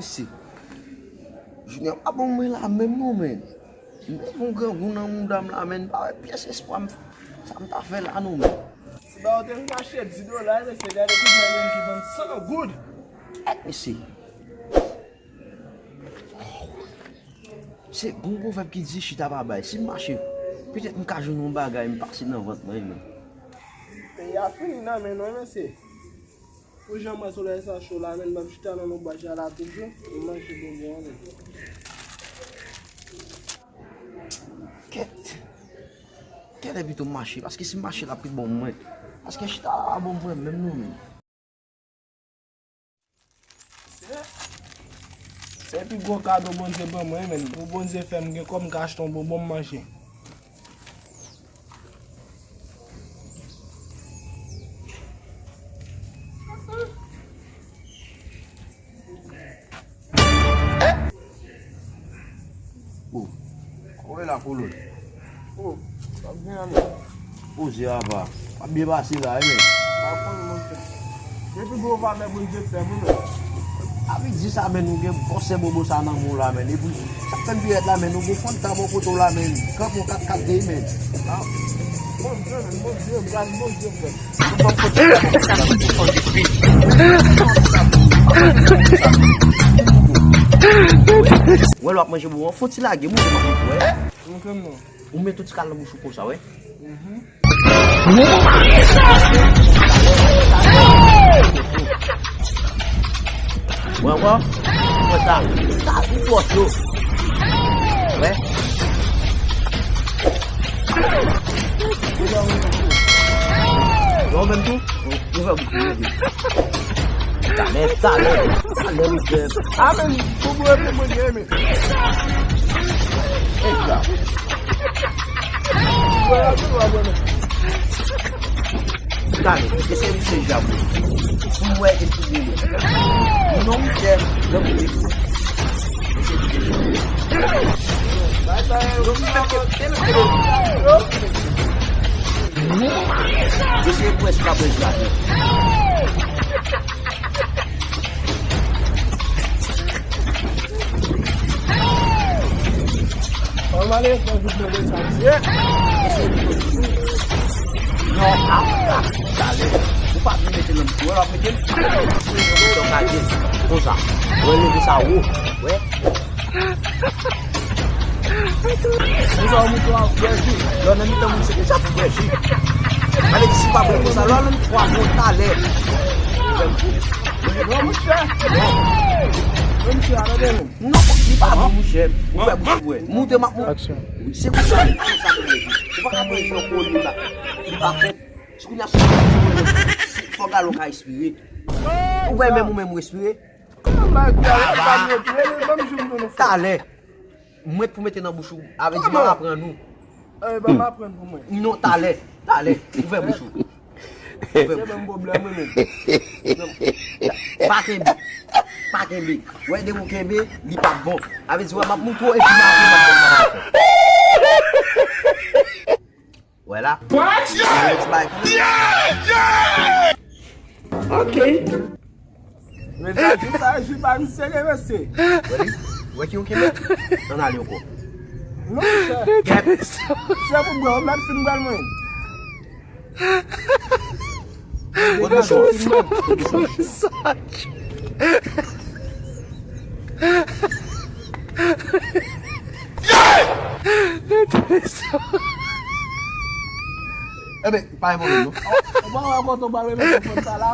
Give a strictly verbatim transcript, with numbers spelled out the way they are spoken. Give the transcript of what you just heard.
Mesye, jounen an pa bon mwen la menm non, men. M te fè yon grangou nan mouda m la, men m pa wè pyès espwa m, sa m ta fè la non, men. Si ba yo te vin achte di dola, mesye, gade kounye a gen ki vann san goud. Èt mesye. Se gon pwovèb ki di chita pa bay. Si m mache, petèt m ka jwenn yon bagay, m pase nan vant mwen, men. Peyi a fini nan men nou, mesye. Pou jan m wè solèy sa cho la, men m ap chita nan lonbraj la toujou, m manje bonbon an menm. Kèt. Kèlè pito m mache, paske si m mache l ap pi bon mwen. Paske chita la pa bon mwen menm non, men. Se, se pi gwo kado Bondye ban mwen, men. Pou Bondye fè m gen kòb, m ka achte yon bonbon m manje. Oh, kòman w ye la, Kolon? Oh, sa ap gen la menm. Poze apa. W ap byen pase la, wi, men. Pa konnen, monchè. Depi gwo valè Bondye fè m, wi, men. Avèk di sa, men, nou gen bòsè bobo sa nan men w la, men. Epi, sa k fè m pi rèd la, men, nou gen fanta bò kote w la, men. Kanpe yon kat kat de, men. Ah, Bondye, men, Bondye, gras Bondye, frè. Wè lè w ap manje bonbon, fon ti lage, montre m ap wè. Montre m non. Ou met yon ti kal nan bouch ou konsa, wè. Mhm. Wè ankò. Wè sa. Sa, ou fò cho. Wè. Bon, menm tou. Ouvè bouch ou, ouvè. Talè, talè, talè, ouvè. Amen. Pou mwen, pou mwen, amen. Egzak. Talè, eseye misye jab. Pou mwen, eseye. Non, misye, lè mwen. Mesye prèske ap rejlate. Ann ale, fè vit nan sa, mesye. Non, ap, ap, talè. Ou pa vin mete nan m tou, w ap mete m. Konsa. Wè, leve sa wo. Wè. Ou sa ou mouton ap bwè ji. Lè w nan mitan moun se deja pou bwè ji. Sa vle di si w pa bwè konsa, lè w nan mitan moun talè. Non, monchè. Non, monchè, tande non. Non, li pa bon, monchè. Ou fè bouch ou bwè. Moute m ap moute. Aksyon. Wi, se konsa, se konsa pou bwè ji. Ou pa ka bwè ji an kole la. Li pa fèt. Si kounye a si fò galon ka espire. Ou wè menm ou menm ou espire. Talè. Mwen pou mete nan bouch ou. Avè di m ap aprann ou. Eh, pa aprann pou mwen. Non, talè. Talè. Ouvè bouch ou. Ouvè bouch ou. Se menm pwoblèm, wi, men. Pa kenbe. Pa kenbe. Wè, depi w kenbe, li p ap bon. Avè di, wè, m ap moutre w epi m ap fè. Wè la. What? Alex bay. Ok. Mesye, di sa, ji pa m sere, mesye. Wè li? Wè ki yon kenbe? Ann ale ankò. Non, monchè. Gèt. Se pou bwè, yon lòt fin bwè l mwen. Kot bouchon? Kot bouchon? Enben, pa gen pwoblèm non. Ou pa wè kote w pral remete fòn sa la?